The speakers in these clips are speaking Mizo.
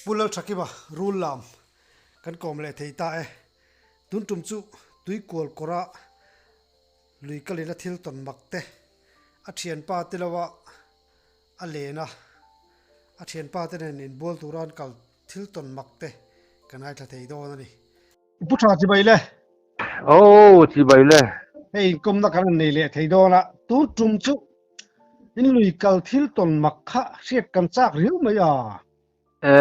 Pu Lalthakima rul lam kan kawm leh thei ta e. Tun tum chu Tuikual kawra lui kalina thil tawn mak te, a thianpa te loa a len a, a thianpa te nen inbual tura an kal thil tawn mak te kan ngaithla thei dawn a ni. Pu Tha chibai le. Aw chibai le. Hei inkawmna kan han nei leh thei dawn a, tun tum chu in lui kal thil tawn mak kha hriat kan chak riau mai a. E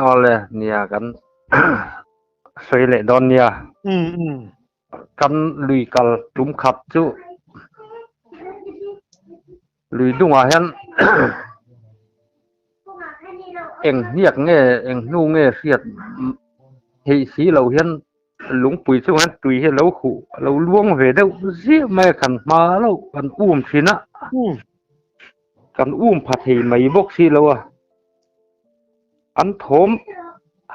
awle nia kan sawi leh dawn nia. Kan lui kal tum khat chu lui dungah hian eng hniak nge eng hnu nge hriat theih si lo hian lungpui chungah hian tui hi a lo huh a lo luang ve deuh ziah mai a kan hma lo kan um thin a kan um pha thei mai bawk si lo a an thawm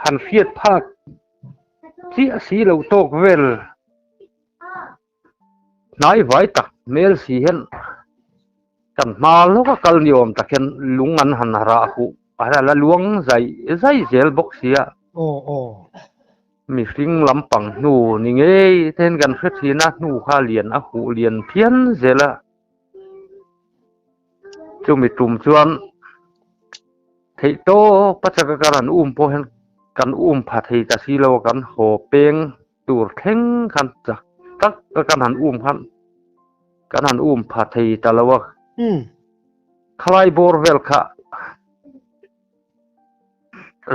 han hriat phak chiah si lo tawk vel. Hnai vai tak hmel si hian kan hma lawka kal ni awm tak hian lung an han rah huh a la luang zai zai zel bawk si a. Mihring lampang hnu ni ngei te hian kan hre thin a, hnu kha lian a huh lian phian zel a. Chumi tum chuan theih tawp a chaka kan han um pawh hian kan um pha thei ta si lo a, kan haw peng tur thleng khan chak tak a kan han um khan kan han um pha thei ta lo a khalai bawr vel kha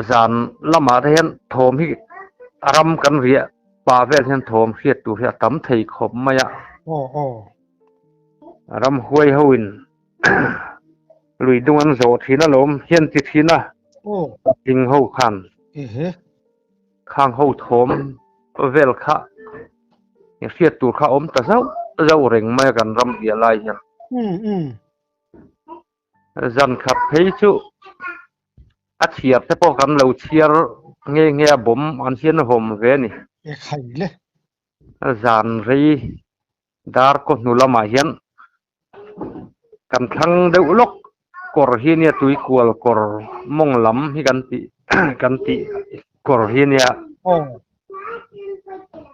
zan lamah te hian thawm hi a ram kan riah pah vel hian thawm hriat tur hi a tam thei khawp mai a ramhuai ho in lui dung an zawh thin alawm hian ti thin a patling ho khan. Khang ho thawm vel kha i hriat tur kha awm ta zauh zauh reng mai a kan ram hliah lai hian. Zan khat phei chu a chhiar te pawh kan lo chhiar nghe nghe a bawm an hian a vawm ve a ni. Zan rei dar kaw hnu lamah hian kan thlang deuh lawk kawr hi nia tuikual kawr mawng lam hi kan tih kan tih kawr hi nia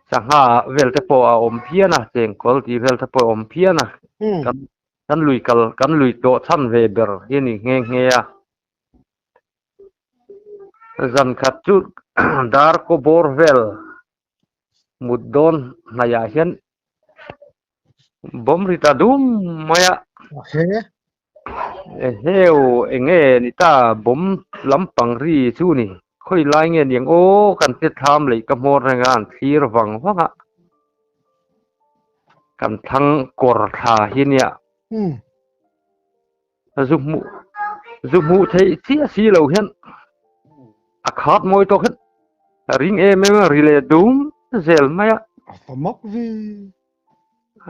sangha vel te pawh a awm phian a chengkawl tih vel te pawh a awm phian a kan kan lui kal kan lui tawh chhan ve ber hi a ni nghe nghe a zan khat chu dar kaw bawr vel mut dawn hnaihah hian bawm ri ta dum mai a. Eheu eng nge ni ta bawm lampang ri chu ni khawi lai nge niang aw kan ti thlam leh ka hmawr reng a an thlir vang vang a kan thlang kawr thla hi nia zu hmuh zu hmuh theih chiah si lo hian a khat mawi tawk hian a ring em em a ri leh dum zel mai a. A fa mak ve.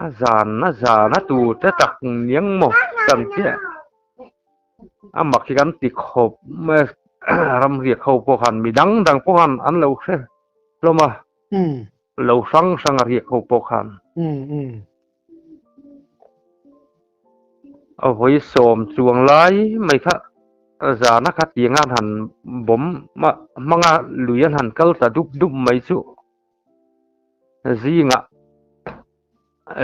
A zan a zan a tu te tak niang maw kan chiah a mak hi kan ti khawp mai a ram riak ho pawh khan mi dang dang pawh khan an lo hre hlawm a lo hrang hrang a riak ho pawh khan. A vawi sawm chuang lai mai kha zana kha tiang an han bawm hmang a lui an han kal ta dup dup mai chu zingah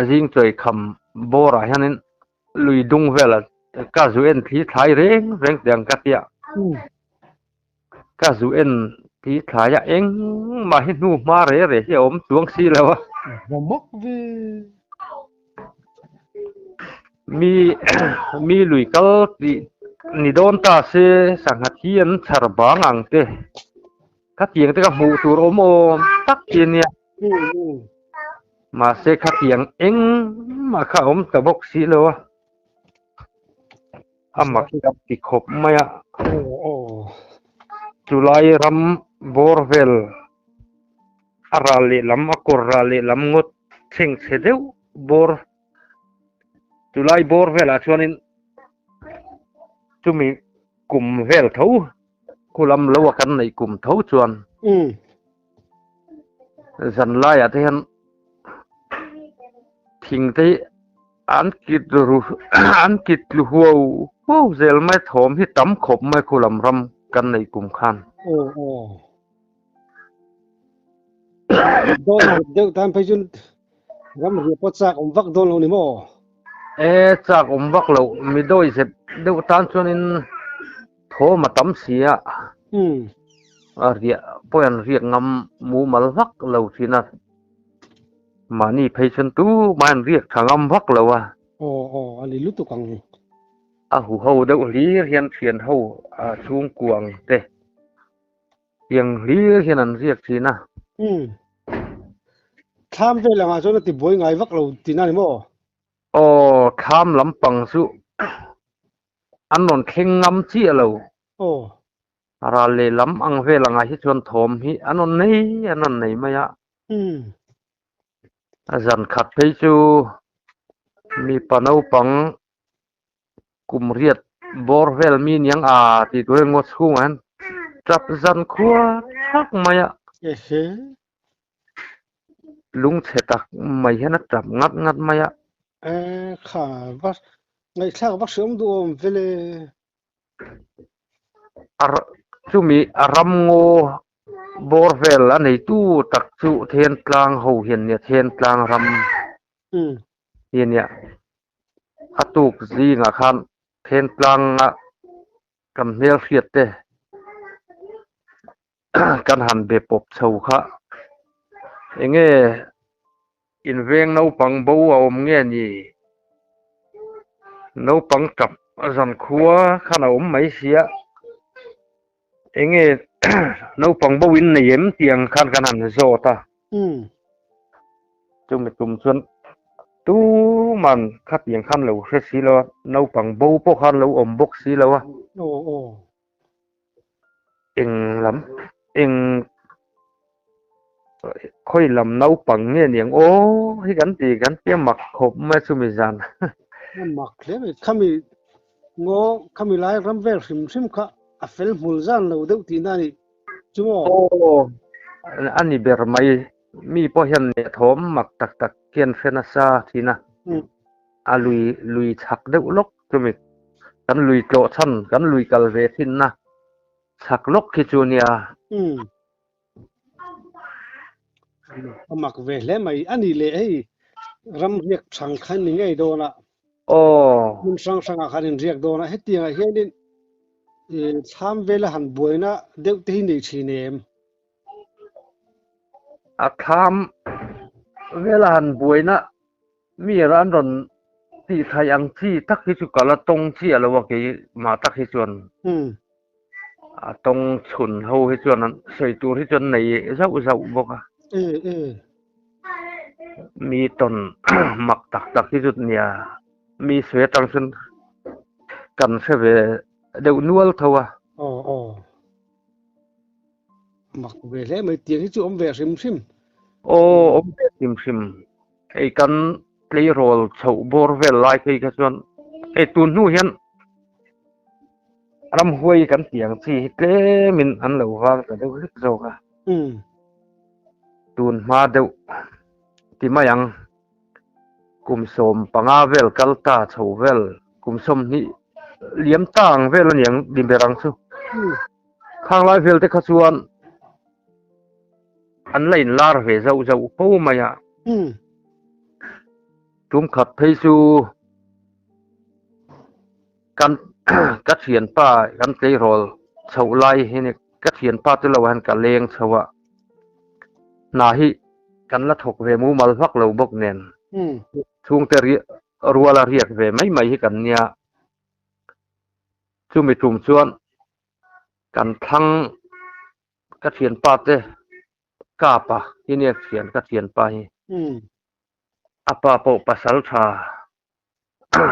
zing chawi kham bawrah hianin lui dung velah ka zu en thli thlai reng reng teh ang ka tia. Ka zu en ti thlai a engmah hi hnu hma re re hi a awm chuang si lo a. Hmu mawk ve. Mi mi lui kal tih ni dawn ta se sangha thi an chhar bang ang te. Khatiang te ka hmuh tur awm awm tak hi a nia. Mahse khatiang engmah kha a awm ta bawk si lo a. A mak hi ka ti khawp mai a. Chulai ram bawr vel a ral lehlam a kawr ral lehlam ngawt thleng chhe deuh bawr chulai bawr velah chuanin chumi kum vel tho khu lam lo a kan neih kum tho chuan zan laiah te hian thing te hi An kit ru an kit tlu huau huau zel mai thawm hi tam khawp mai khu lam ram. kan neih kum khan. Aw aw. Dawn deuh tan phei chuan ram riah pawh chak awm vak dawn lo ni maw? E chak awm vak lo mi dawi zep deuh tan chuanin thawm a tam si a. A riah pawh an riak ngam mumal vak lo thin a. Mahni phei chuan tumah an riak tha ngam vak lo a. Aw aw a ni lutuk ang. A huho deuh hlir hian thian ho a chhungkuang te tiang hlir hian an riak thin a. Umm. Thlam vel angah chuan a ti buai ngai vak lo tihna a ni maw? Aw, thlam lampang chu an rawn thleng ngam chiah lo. Aw. Ral lehlam ang vel angah hi chuan thawm hi an rawn nei an rawn nei mai a. Umm. A zan khat phei chu mipa naupang kum riat bawr vel mi niang a tih tur hian ngaw chhungah hian tap zan khua thak mai a. Ehe. Lungchhe tak mai hian a tap ngat ngat mai a. E kha va ngaihthlak vak hre awm duh awm vele. Chumi a ram ngaw bawr vel a neitu tak chu Thentlang ho hian nia Thentlang ram hi a nia. A tuk zingah khan Thentlanga kan hmelhriat te kan han be pawp chho kha enge inveng naupang bo a awm nge ni naupang tap zankhua khan a awm mai sia enge naupang bo in nei em tih ang khan kan han zawt a chumi tum chuan tuman khatiang khan lo hre si lo a naupang bo pawh khan lo awm bawk si lo a. Eng lam eng khawi lam naupang nge niang aw hi kan ti kan tia mak khawp mai chumi zan. A mak hle mai khami ngaw khami lai ram vel hrim hrim kha a fel hmul zan lo deuh tihna a nih chu maw? Aw a ni ber mai mi pawh hian thawm mak tak tak hian hre nasa thin a. A lui lui chhak deuh lawk chumi kan lui tlawh chhan kan lui kal ve thinna chhak lawk khi chu nia. Umm. A mak ve hle mai. A ni leh hei ram riak hrang khan ni ngei dawn a. Aw. Hmun hrang hrangah khan in riak dawn a. Hetiangah hianin thlam vela han buaina deuh te hi nei thin em? A thlam vela han buaina Mi an rawn tih thaih ang chi tak hi chu ka la tawng chiah lo a kei mah tak hi chuan a tawng chhun ho hi chuan an sawi tur hi chuan nei zauh zauh bawk a. Mi tawn mak tak tak hi chu nia mi sawi atang chuan kan hre ve deuh nual tho a. Aw aw. Mak ve hle mai tiang hi chu awm ve hrim hrim. Aw awm ve hrim hrim. Hei kan tleirawl chhoh bawr vel lai phei kha chuan hei tun hnu hian ramhuai kan tih ang chi hi tlemin an lo vang ta deuh hlek zawk a. Tun hma deuh ti mai ang kum 15 vel kal ta chho vel kum 20 liam ta ang vel a niang ni ber ang chu. Khang lai vel te kha chuan an la inlar ve zauh zauh fo mai a. Tum khat phei chu kan ka thianpa kan tleirawl chhoh lai hi ni ka thianpa te lo hian ka leng chho a hna hi kan la thawk ve mumal vak lo bawk nen chhungte ruala riak ve mai mai hi kan nia chumi tum chuan kan thlang ka thianpa te kapa hi nia thian ka thianpa hi a pa pawh pasal tha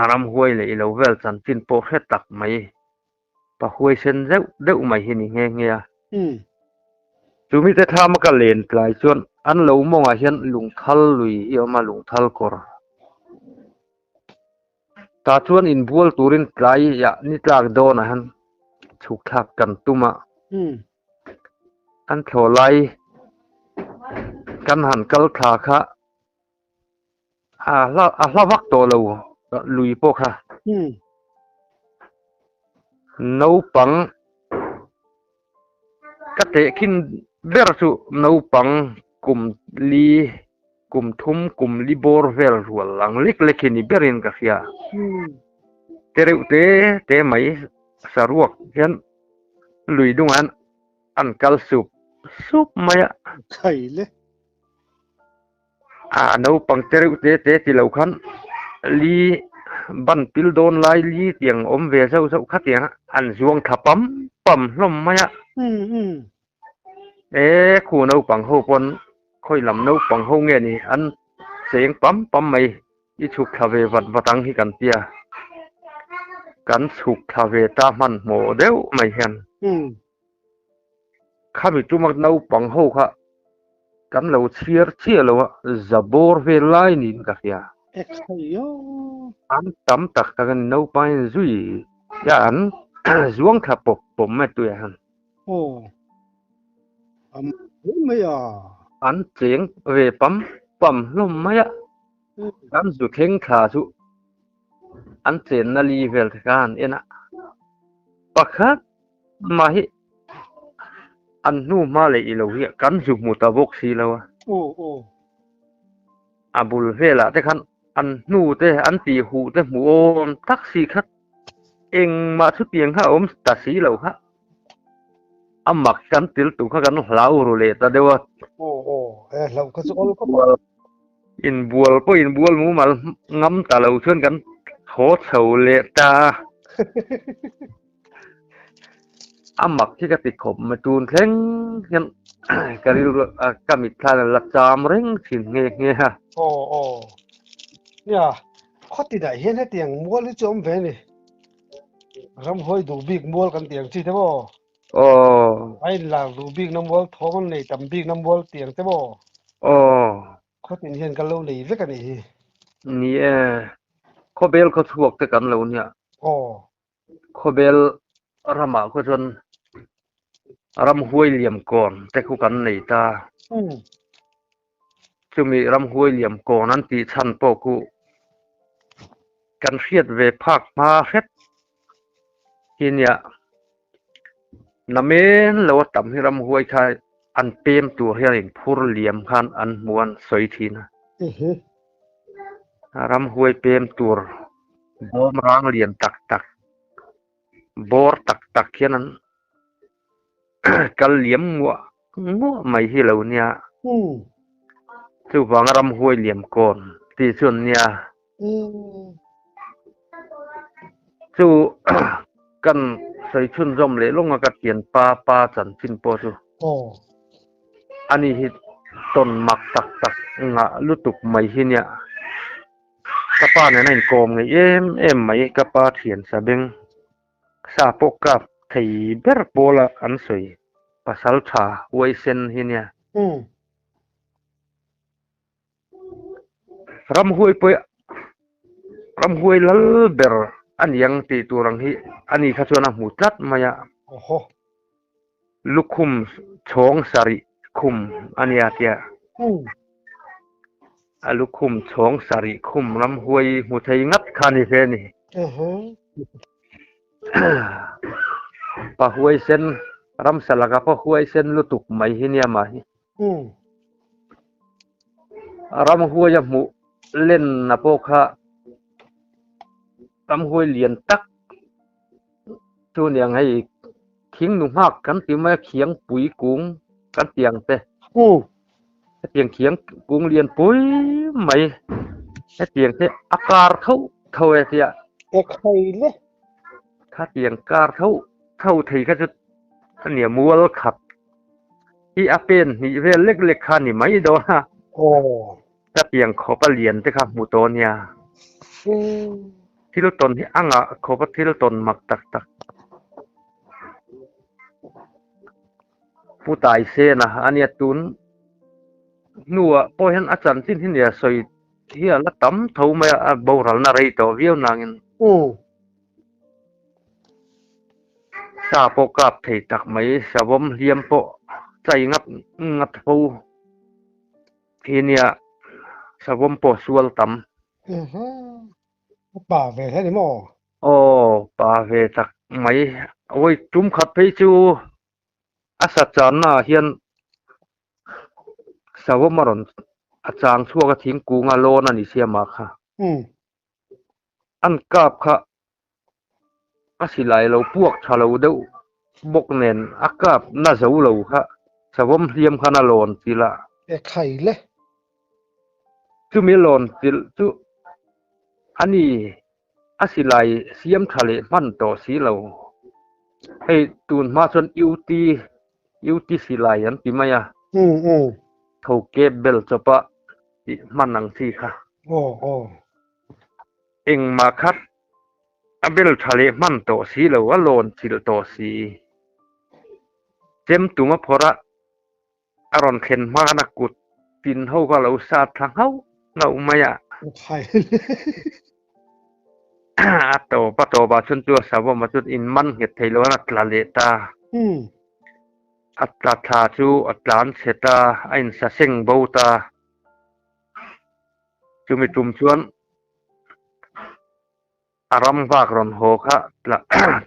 ramhuai leh ilo vel chanchin pawh hre tak mai pa huaisen deuh deuh mai hi ni nghe nghe a chumi te thlam a ka len tlai chuan an lo mawngah hian lungthal lui hi a awm a lungthal kawr Tah chuan inbual turin tlaiah ni tlak dawnah hian chhuk thlak kan tum a. Kan thlawh lai kan han kal thla kha a hla a hla vak tawh lo lui pawh kha. Naupang. Ka tehkhin ber chu naupang kum li, kum thum, kum li bawr vel rual ang lek lek hi ni berin ka hria. Te reuh te te mai saruak hian lui dungah hian an kal sup sup mai a. Khaile. A naupang te reuh te te ti lo khan li ban pil dawn lai li tiang awm ve zauh zauh kha tiang an zuang thla pam pam hlawm mai a. E khu naupang ho pawn khawi lam naupang ho nge ni an cheng pam pam mai i chhuk thla ve vat vat ang hi kan tia kan chhuk thla ve ta hmanhmawh deuh mai hian. Khami tuma naupang ho kha kan lo chhiar chiah lo a, za bawr vel lai niin ka hria. An tam tak tak a ni, naupang in zui a an zuang thla pawp pawp mai tuiah hian. An cheng ve pam pam hlawm mai a, kan zu thleng thla chu an chenna li vel te kha an en a, pakhat Mah hi an hnu hma leh i lo hi kan zu hmu ta bawk si lo a. A bul velah te khan an hnu te an tih huh te hmu awm tak si kha engmah chutiang kha a awm ta si lo kha. A mak kan til tur kha kan hlau ru leh ta deuh a. Inbual pawh inbual mumal ngam ta lo chuan kan thaw chho leh ta a. A mak hi ka ti khawp mai tun thleng hian ka rilru ka mit thlan a la cham reng thin nghe nghe a. Aw aw. Nia, khawti daih hian hetiang mual hi chu awm ve a ni. Ramhuai duh bik mual kan tih ang chi te maw? Aw. A inlar duh bikna mual thawm an nei tam bikna mual tih ang te maw? Aw. Khawtin hian kan lo nei vek a nih hi. Ni e, khawbel khawchhuak te kan lo nia. Aw. Khawbel ramah khaw chuan ramhuai liam kawn te khu kan nei ta. Chumi ramhuai liam kawn an tih chhan pawh khu kan hriat ve phak hma hret hi nia. Namen lo a tam hi ramhuai kha an pem tur hian inphur liam khan an hmu an sawi thin a. Ramhuai pem tur bawm rang lian tak tak, bawr tak tak hian an kal liam nguah nguah mai hi lo nia. Chuvanga ramhuai liam kawn tih chu an nia. Chu kan sawi chhunzawm leh lawng a ka thianpa pa chanchin pawh chu. Ani hi tawn mak tak tak ngah lutuk mai hi nia. Ka pa nen a inkawm ngei em em mai, ka pa thian sa beng sa pawh kap thei ber pawla an sawi pasal tha huaisen hi nia. Ramhuai pawh ramhuai lal ber a ni ang tih tur ang hi ani kha chuan a hmu tlat mai a. Lukhum chhawng sarih khum a nia tia. A lukhum chhawng sarih khum ramhuai hmu thei ngat kha a ni hle a ni. Pa huaisen ramsa laka pa huaisen lutuk mai hi nia mah hi. Ramhuai a hmuh lenna pawh kha ramhuai lian tak chu niang hei thing nu nghak kan ti mai a khiang pui kung kan ti ang te hetiang khiang kung lian pui mai hetiang te a kar tho tho e tia khatiang kar tho tho thei kha chu a nia mual khat. Hi a pen hnih vel lek lek kha ni mai dawn a. Aw. Ka piang khawp a lian te kha hmu tawh nia. Thil tawn hi a ngah khawp a thil tawn mak tak tak. Pu Taisena a nia tun hnuah pawh hian a chanchin hi nia sawi hi a la tam tho mai a, a boralna rei tawh viau nangin. Sa pawh kap thei tak mai, savawm hliam pawh chai ngat ngat fo hi nia, savawm pawh sual tam. Pa ve hle ni maw? Aw, pa ve tak mai. Awi, tum khat phei chu. A sa channa ah hian savawm a rawn a chang chhuak a thingkung a lawn a ni siam ah kha. An kap kha a silai lo puak tha lo deuh bawk nen a kap na zo lo kha savawm hliam khan a lawn chilh a. E khai le. Chumi lawn chilh chu a ni a silai siam tha leh hman tawh si lo. Hei tun hma chuan UT UT silai an ti mai a. Tho kep bel chawp a tih hman ang chi kha. Aw aw. Engmah khat a bel tha leh hman tawh si lo, a lawn chilh tawh si. Chem tum a phawrh a, a rawn thlen hma khan a kut tin ho kha a lo sat thla nghauh nghauh mai a. A tawp a tawpah chuan chu a savawm ah chuan inman nghet thei lo a tla leh ta. A tla thla chu a tlan chhe ta, a insaseng bo ta. Chumi tum chuan a ram vak rawn haw kha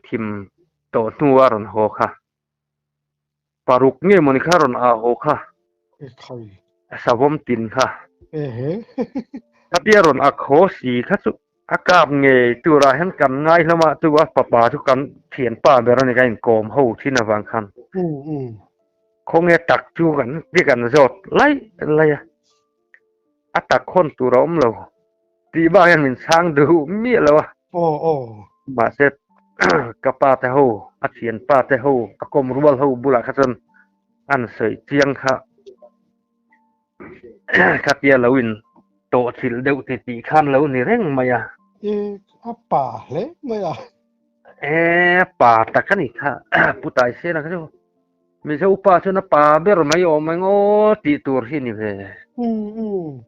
thim tawh hnua rawn haw kha. Paruk nge mawni kha rawn ah haw kha. Savawm tin kha. Khatia rawn ak haw si kha chu a kap ngei turah hian kan ngai hlawm a, chu a fapa chu kan thianpa ber a ni ka inkawm ho thin avang khan. Khawnge tak chu kan ti kan zawt laih laih a, a tak hawn tur a awm lo tih bak hian min chhang duh miah lo a. Mahse ka pa te ho, a thianpa te ho, a kawm rual ho bulah kha chuan an sawi chiang kha khatia lo in tawh chilh deuh ti tih khan lo ni reng mai a. E a pa hle mai a. E pa tak a ni kha Pu Taisena kha chu. Mizo pa chuan a pa ber mai awm ang aw tih tur hi ni ve. Umm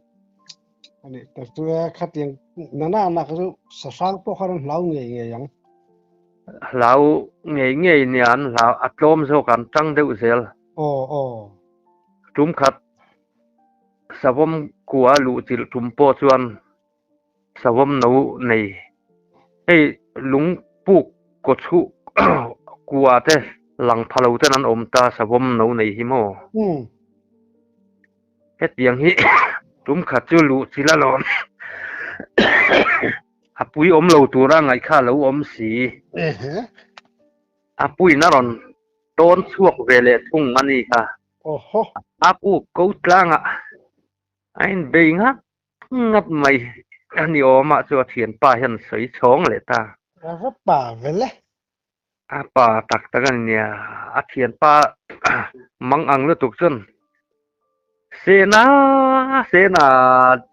ani tak chu e khatiang nana na kha chu sahrang pawh khan an hlau ngei ngei ang. Hlau ngei ngei nia an hlau a tlawm zawk an tang deuh zel. Aw aw. Tum khat savawm kua luh chilh tum pawh chuan Savawm no nei. Hei lung puk kaw chhuh kua te lang pha lo ten an awm ta savawm no nei hi maw? Hetiang hi tum khat chu luh chil alawm. A pui awm lo tura ngaih kha a lo awm si. A puiin a rawn tawn chhuak ve leh thung a ni kha. A puk ko tlangah a inbei ngak Ngap mai a ni awm ah chu a thianpa hian sawi chhawng leh ta. A va pa vel e. A pa tak tak a ni nia. A thianpa mang ang lutuk chuan Sena Sena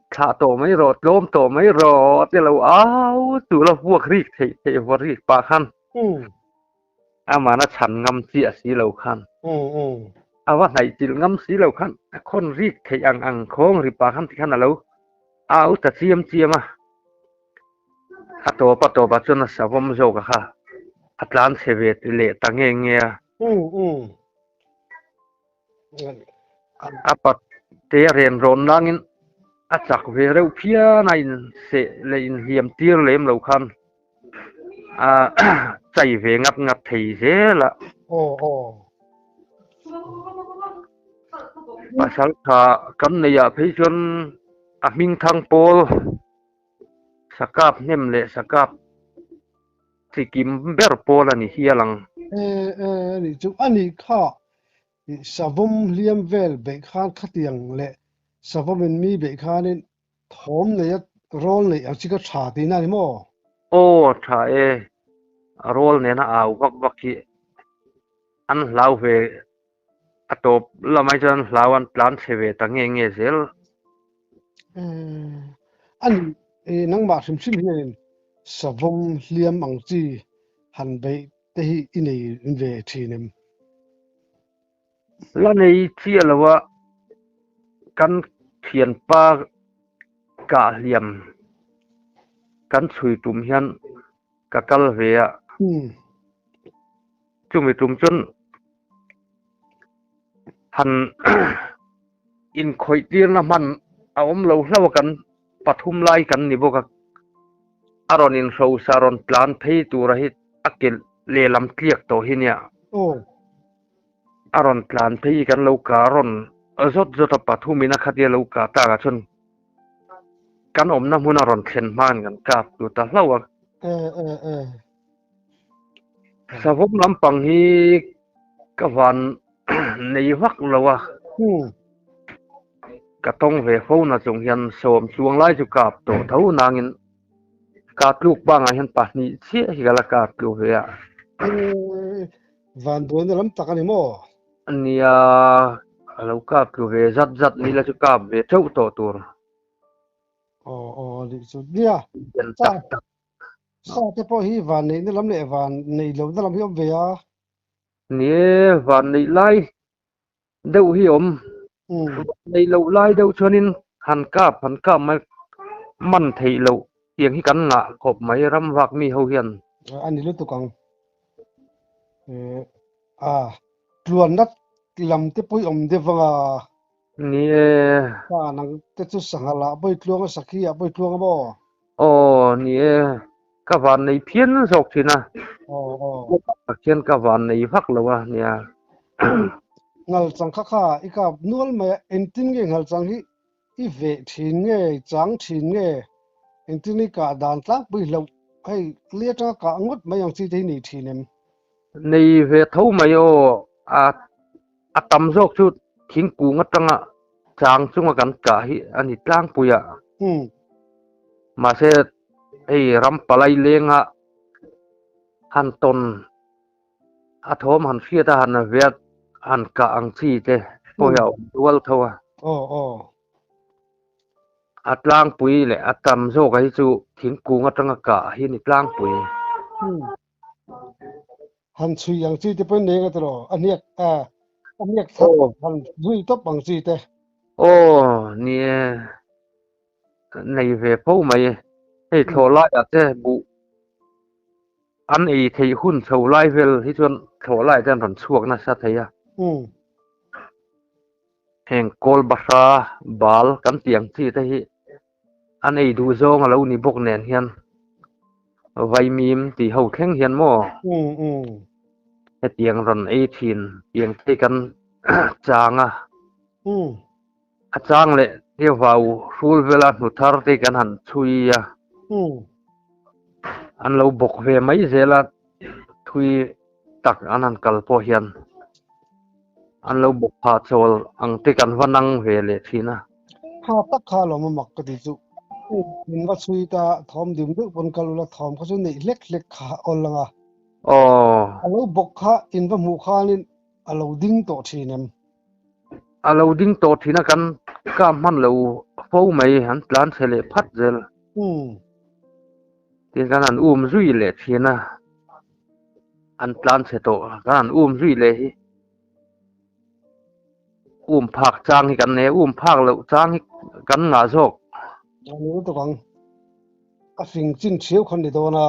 thlah tawh mai rawh tlawm tawh mai rawh a ti lo au chu la vuak rik theih theih vawr rik pah khan. Amahna chhan ngam chiah si lo khan. A va hnaih chilh ngam si lo khan a khawn rik theih ang ang khawng ri pah khan tikhan a lo au ta chiam chiam a. A tawp a tawpah chuan a savawm zawk a kha a tlan chhe ve leh ta nge nge a. A patte a ren rawn langin a chak ve reuh phian a inseh leh inhliam tir lem lo khan a chai ve ngat ngat thei zel a. Pasal tha kan neih ah phei chuan a hming thang pawl sakap hnem leh sakap chi kim ber pawl a ni hial ang. E e a nih chu a nih kha savawm hliam vel beih khan khatiang leh savawmin mi beih khanin thawm nei a rawl neih ang chi kha tha tihna a ni maw? Aw tha e, a rawl nena au vak vak hi an hlau ve a tawp lamah chuan hlau an tlan chhe ve ta nge nge zel. A ni e nangmah hrim hrim hianin savawm hliam ang chi han beih te hi i nei ve thin em? La nei chiah lo a, kan thianpa kah hliam kan chhui tum hian ka kal ve a. Chumi tum chuan han inkhawih tirna hman a awm lo hlauh a, kan pathum lai kan ni bawk a, a rawn inhrosa rawn tlan phei tura hi a kelh lehlam tliak tawh hi nia. A rawn tlan phei kan lo kah rawn zawt zawt a pathumin a khatia lo kah takah chuan kan awmna hmun a rawn thlen hmain kan kap tlut ta hlauh a. Savawm lampang hi ka van nei vak lo a. Ka tawng ve fo na chung hian sawm chuang lai chu kap tawh tho nangin ka tluk bangah hian pahnih chiah hi ka la kap tlu ve a. Van buaina lam tak a ni maw? Nia, a lo kap tlu ve zat zat ni la chu kap ve teuh tawh tur. Aw aw nih chu nia. Tak tak. Sa te pawh hi van neihna lam leh van neih lohna lam hi awm ve a. Ni e, van neih lai deuh hi awm. Van neih loh lai deuh chuanin han kap han kap mai man theih loh tiang hi kan ngah khawp mai ram vak mi ho hian. A ni lutuk ang. A tluanna lam te pawh i awm deuh vang a. Ni e. Ka nang te chu sangha lah bawi tluang a sakhi ah bawi tluang a maw? Aw ni e, ka van nei phian zawk thin a. Aw aw. Tak hian ka van nei vak lo a nia. Ngal chang kha kha i kap nual mai a, engtin nge ngal chang hi i veh thin nge, i chang thin nge, engtin i kah dan tlangpui hlauh hei li atanga kah ngawt mai ang chi te hi nei thin em? Nei ve tho mai aw, a A tam zawk chu thingkung atanga chang chunga kan kah hi a ni tlangpui a. Mahse hei ram palai lenga han tawn a thawm han hriat a han viat han kah ang chi te pawh hi a awm dual tho a. A tlangpui leh a tam zawka hi chu thingkung atanga kah hi a ni tlangpui. Han chhui ang chi te pawhin nei anga tiraw a hniak a a hniak that han zui tawp ang chi te. Aw ni e nei ve fo mai hei thlawh laiah te buh an ei theih hun chho lai vel hi chuan thlawh laiah te an rawn chhuak nasa thei a. Heng kawl bahra bal kan tih ang chi te hi An ei duh zawng a lo ni bawk nen hian vaimim tih ho thleng hian maw hetiang rawn ei thin tiang te kan chang a, a chang leh te vau hrul vela hnu thar te kan han chhui a, an lo bawk ve mai zel a thui tak an han kal pawh hian an lo bawk phah chawl ang te kan va nang ve leh thin a. Kha tak kha alawm a mak ka ti chu. Min va chhui ta thawm dim deuh pawn kal ula thawm kha chu neih hlek hlek kha a awl ang a. Aw. A lo bawk kha in va hmuh khanin a lo ding tawh thin em? A lo ding tawh thin a kan kap hman lo fo mai an tlan chhe leh phat zel. Tin kan han um zui leh thin a. An tlan chhe tawh kan han um zui leh hi. Um phak chang hi kan nei a, um phak loh chang hi kan ngah zawk. A ni lutuk ang. A fing chin thiau khan ni dawn a.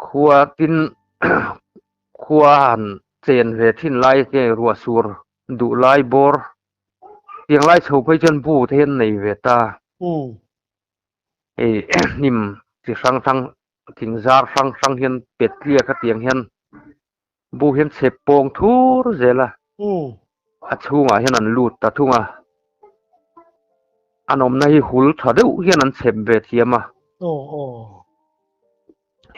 Khua tin khua han chen ve thin lai te ruah sur duh lai bawr tiang lai chho phei chuan bu te hian nei ve ta. Hei hnim chi hrang hrang thing zar hrang hrang hian pet tliak a tiang hian Bu hian chhep pawng thur zel a, a chhungah hian an lut ta thung a, an awmna hi hul tha deuh hian an chhep ve thiam a.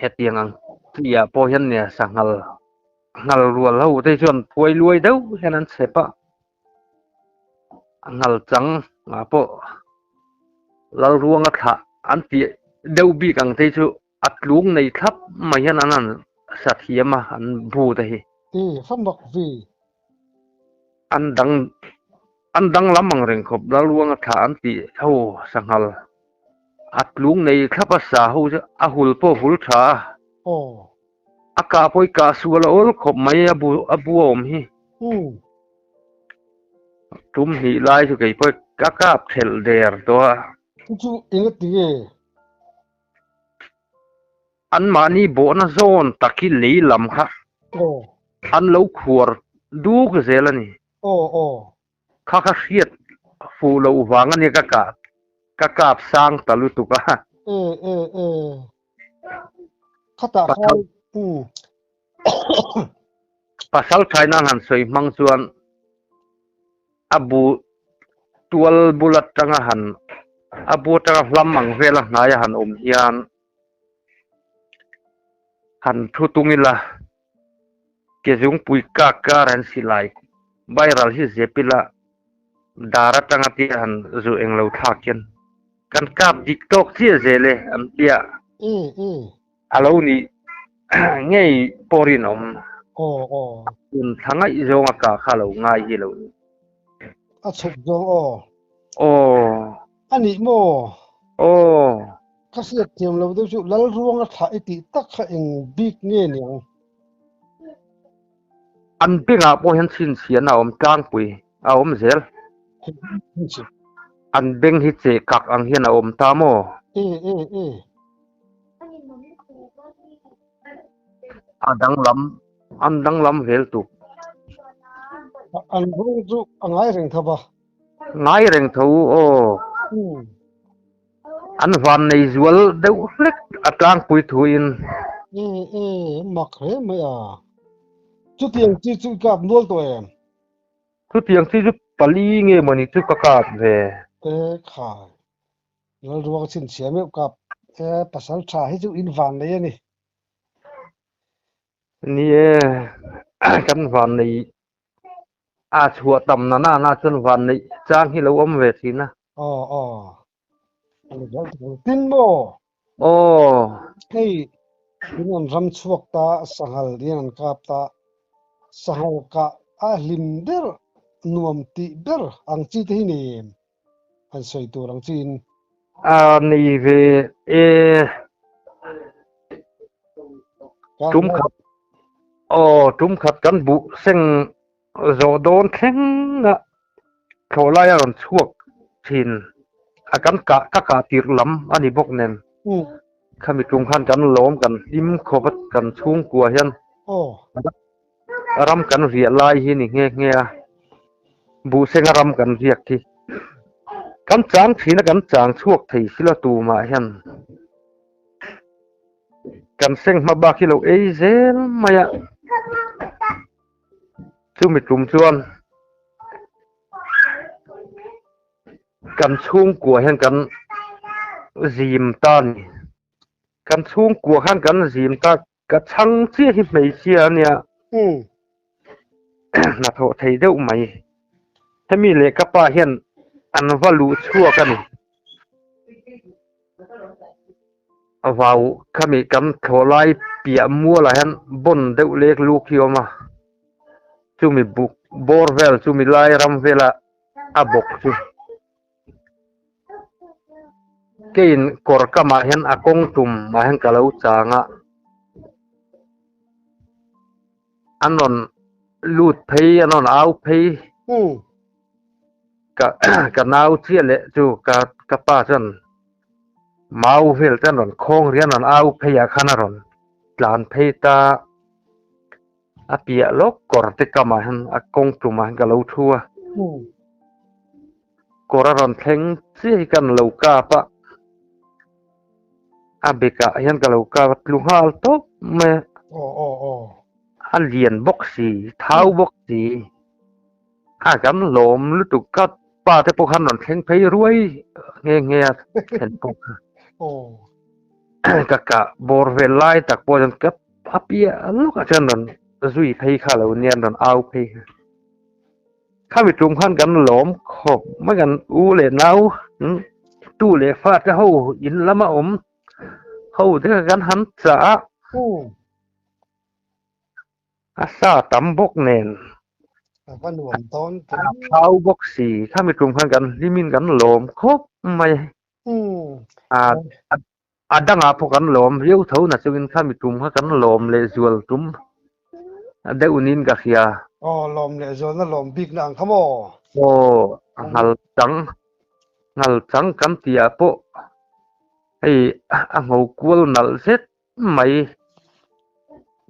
Hetiang ang chi ah pawh hian nia sanghal nghal rual ho te chuan phuai luai deuh hian an chhep a, a nghal chang ah pawh Lalruanga thlah an tih deuh bik ang te chu A tlung nei thlap mai hian an han sa thiam a, an bu te hi. I hram bawk vi. An dang an dang lam ang reng khawp Lalruanga thlah an tih ho sanghal. A tlung nei thlap a sa ho chu a hul pawh hul tha a. Aw. A kah pawh i kah sual a awl khawp mai a bu a bu a awm hi. Umm. Tum hnih lai chu kei pawh ka kap thelh der tawh a. Chu chu enga ti nge? Anmahni bawhna zawn tak hi lei lam kha an lo khuar duk zel a ni. Kha kha hriat fuh loh vang a nia ka kah ka kap sang ta lutuk a. Pasal thaina an han sawi hmang chuan a bu tual bul atanga han a bu atanga hlam ang vela hnaia han awm hian han thu tung ila ke zungpui kak kar an silai viral hi zep ila dar atanga tia han zu englo thlak hian kan kap dik tawk chiah zel e an tia. A lo nih ngei pawh rinawm. Aw aw. Tun thla ngaih zawnga kah kha lo ngai hi lo ni. A chhuk zawng aw. Aw. A nih maw? Aw. Ka hriat thiam lo deuh chu Lalruanga thlah i tih tak kha eng bik nge niang? An bengah pawh hian chhinchhiahna a awm tlangpui a awm zel. An beng hi che kak ang hian a awm ta maw? E e e. A danglam an danglam vel tuk. An rawng chu a ngai reng tho va. Ngai reng tho aw. An van nei zual deuh hlek a tlangpui thuin. E e mak hle mai a. Chutiang chi chu i kap nual tawh em? Chutiang chi chu pali nge mawni chu ka kap ve. E khai. Lalruang chhinchhiah meuh kap e pasal tha hi chu in van nei a ni. Ni e, kan van nei a chhuah tam na na na chuan van neih chang hi lo awm ve thin a. Aw aw. Ani zel tak ang. Tin maw? Aw. Hei in an ram chhuak ta sanghal in an kap ta sanghal kah a hlim ber nuam tih ber ang chi te hi nei em? Han sawi tur ang chiin. A nei ve e. Tum khat aw tum khat kan buh seng zawh dawn thleng a thlawh lai a rawn chhuak thin a kan kah ka kah tirh lam a ni bawk nen khami tum khan kan lawm kan hlim khawp a kan chhungkua hian Ram kan riah lai hi ni nghe nghe a, buhsenga ram kan riak hi kan chang thin a, kan chang chhuak thei silo tumah hian kan seng hma bak hi lo ei zel mai a, chumi tum chuan kan chhungkua hian kan zim ta a ni, kan chhungkua khan kan zim ta. Ka chhang chiah hi hmeichhia a nia. Hnathawh thei deuh mai. Hemi leh ka pa hian an va luh chhuak a ni. Vau khami kan thlawh lai piah mualah hian bawn deuh lek luk hi a awm a. Chumi buk bawr vel chumi lai ram vela a bawk chu. Keiin kawr kamah hian a kawng tum ah hian ka lo chang a, an rawn lut phei an rawn au phei ka ka nau chiah leh chu ka ka pa chuan mau vel te an rawn khawng rian an rawn au phei ah khan a rawn tlan phei ta A piah lawk kawr te kamah hian a kawng tumah hian ka lo thu a. Kawr a rawn thleng chiah hi kan lo kap a. A bekah hian ka lo kap a tlu nghal tawp mai a. A lian bawk si, thau bawk si. A kan lawm lutuk ka pa te pawh khan rawn thleng phei ruai nghe nghe a thlen pawh kha. Ka kah bawr vel lai tak pawh chuan ka a piah lawkah chuan rawn zui phei kha lo nia an rawn au phei kha. Khami tum khan kan lawm khawp mai kan u leh nau tu leh fa te ho in lama awm ho te kha kan han chah a. A sa tam bawk nen. A va nuam dawn A thau bawk si. Khami tum khan kan hlimin kan lawm khawp mai. A a dangah pawh kan lawm viau tho na chungin khami tum kha kan lawm leh zual tum deuh niin ka hria. Aw lawm leh zualna lawm bikna ang kha maw? Aw a nghal chang nghal chang kan tihah pawh hei a ngho kual nalh zet mai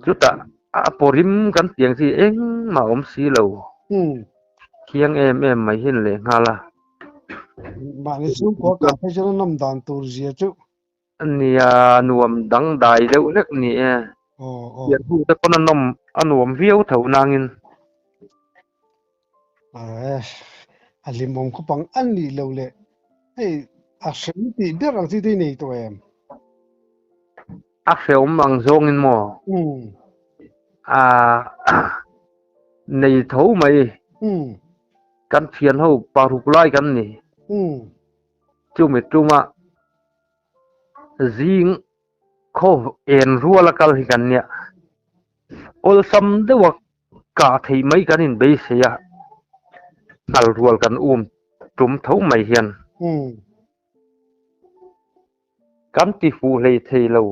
chutah a pawrim kan tih ang chi engmah a awm si lo thiang em em mai hian leh nghal a. Mahni chhungkua kah phei chuan a nawm dan tur zia chu. Nia nuam dangdai deuh hlek ni e. Pian hnu te pawn a nawm a nuam viau tho nangin. A hlimawm khawp ang a nih loh leh hei a hrem tih ber ang chi te i nei tawh em? A hrehawm ang zawngin maw? A nei tho mai. Kan thian ho paruk lai kan ni. Chumi tuma zing khaw en rual a kal hi kan nia. Awlsam deuha kah theih mai kan inbeisei a, nghal rual kan um tum tho mai hian kan ti fuh hlei thei lo.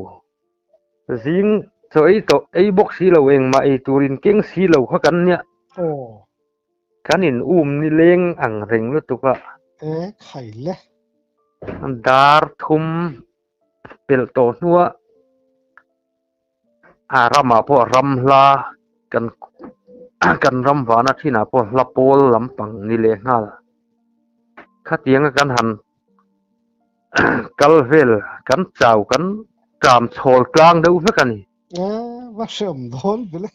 Zing chaw ei tawh ei bawk si lo, engmah ei tur in keng si lo kha kan nia. Kan in um ni leng ang reng lutuk a. E khai le. Dar thum pelh tawh hnua a ramah pawh ram hla kan kan ram vana thinah pawh hla pawl lampang ni leh nghal. Khatianga kan han kal vel kan chau kan tram chhawl tlang deuh vek a ni. E va hreawm dawn vele.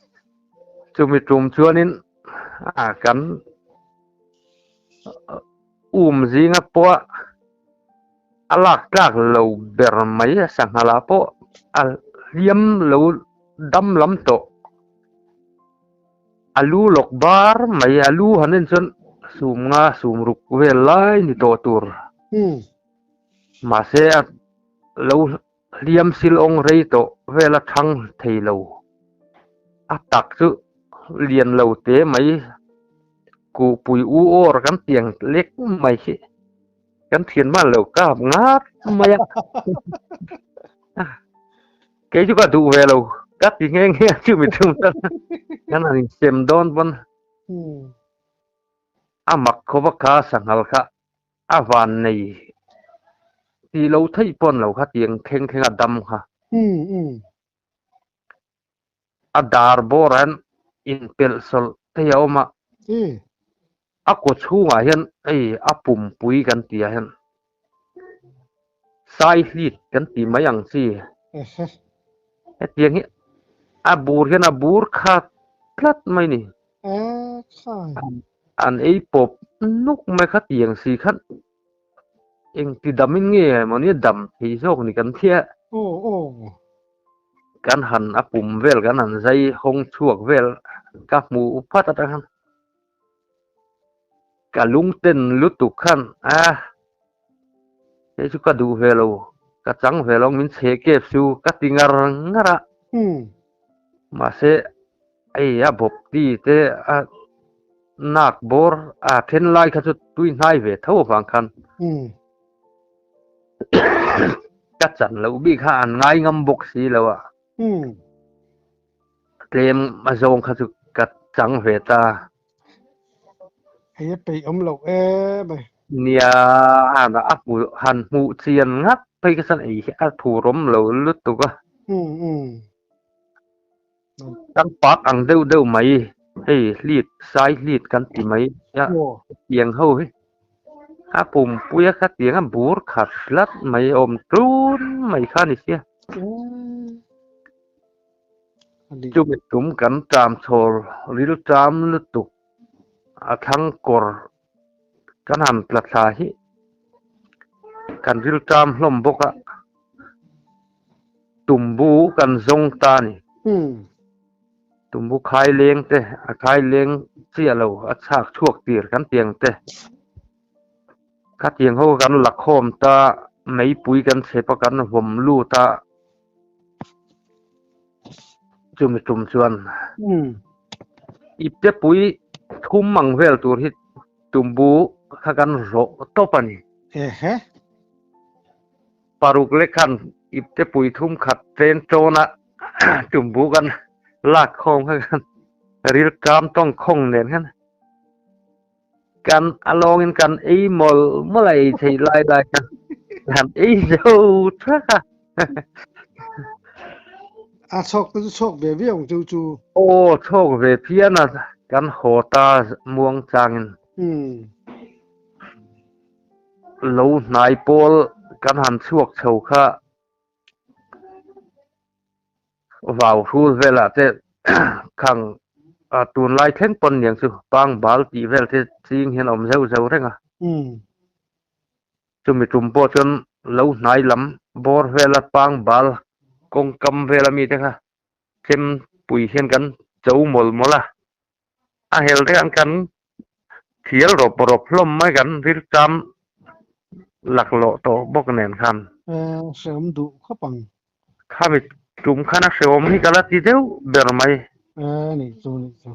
Chumi tum chuanin a kan um zinga pawh a lak tlak lo ber mai a sanghala pawh a hliam lo dam lam tawh. A lu lawk bar mai a lu han en chuan sum nga sum ruk vel lai ni tawh tur. Mahse a lo Hliam silawng rei tawh vel a thang thei lo. A tak chu lian lo te mai kuhpui u awr kan tiang lek mai hi kan thian hman lo kap ngat mai a. Kei chu ka duh ve lo ka ti nghe nghe a chu mi thung chuan kan han insem dawn pawn a mak khawp a kha sanghal kha A van nei tih lo theih pawn lo kha tiang thleng thleng a dam kha. A dar bawr ah hian inpelh sawlh thei a awm a. A kaw chhungah hian hei a pumpui kan tih ah hian saihlit kan tih mai ang chi. Hetiang hi a bur hian a bur khat tlat mai ni. An ei pawp nuk mai kha tiang si khan engti damin nge mawni a dam thei zawk ni kan thia. Kan han a pum vel kan han zai hawng chhuak vel ka hmu phat atang khan ka lungten lutuk khan a hei chu ka duh ve lo ka chang ve lo min chhe kep chu ka ti ngar ngar a mahse Hei a bawp ti te a nak bawr a then lai kha chu tui hnai ve tho avang khan ka chan loh bik kha an ngai ngam bawk si lo a tlem a zawng kha chu ka chang ve ta. Hei a peih awm loh em ai. Nia a hmu han hmuh chian ngat phei kha chuan ei hi a thur awm lo lutuk a. Kan park ang deuh deuh mai hei hlit sai hlit kan ti mai a tiang ho hi a pumpui a kha tiang a bur khat tlat mai awm tlun mai kha a ni sia. Chumi tum kan tram chhawr ril tram lutuk a thlang kawr kan han tla thla hi kan ril tram hlawm bawk a tumbu kan zawng ta a ni. Tumbu khai leng te a khai leng chiah lo a chhak chhuak tir kan tiang te khatiang ho kan la khawm ta meipui kan chhep a kan vawm lut a chumi tum chuan ipte pui thum ang vel tur hi tumbu kha kan rawh tawp a ni. Paruk lek khan ipte pui thum khat chen chawn a tumbu kan lak khawm kha khan ril kam tawng khawng nen khan Kan a lawngin kan ei mawlh mawlh a ei theih lai lai khan kan ei zo thak a. A chhawk te chu chhawk ve viau ang chu chu. Aw chhawk ve phian a kan haw ta muang changin. Lo hnai pawl kan han chhuak chho kha. Vau hrul velah te khang tunlai thleng pawn niang chu pangbal tih vel te ching hian a awm zeuh zeuh reng a. Chumi tum pawh chuan lo hnai lam bawr vela pangbal kawngkam vela mite kha chem pui hian kan cho mawlh mawlh a. A hel te khan kan thial rawp rawp hlawm mai kan rilcham laklawh tawh bawk nen khan. Hrehawm duh khawp ang. Khami tum khan a hrehawm hi ka la ti deuh ber mai. Nih chu nih chu.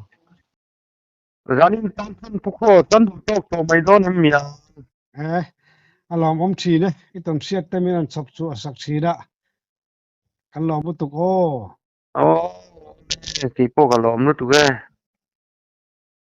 Zanin tan than phu khaw chuan duh tawk tawh mai dawn em mi a? A lawmawm thin e, i tawn hriat te min rawn chhawp chhuah sak thin a, kan lawm lutuk aw. Aw, keipawh ka lawm lutuk e.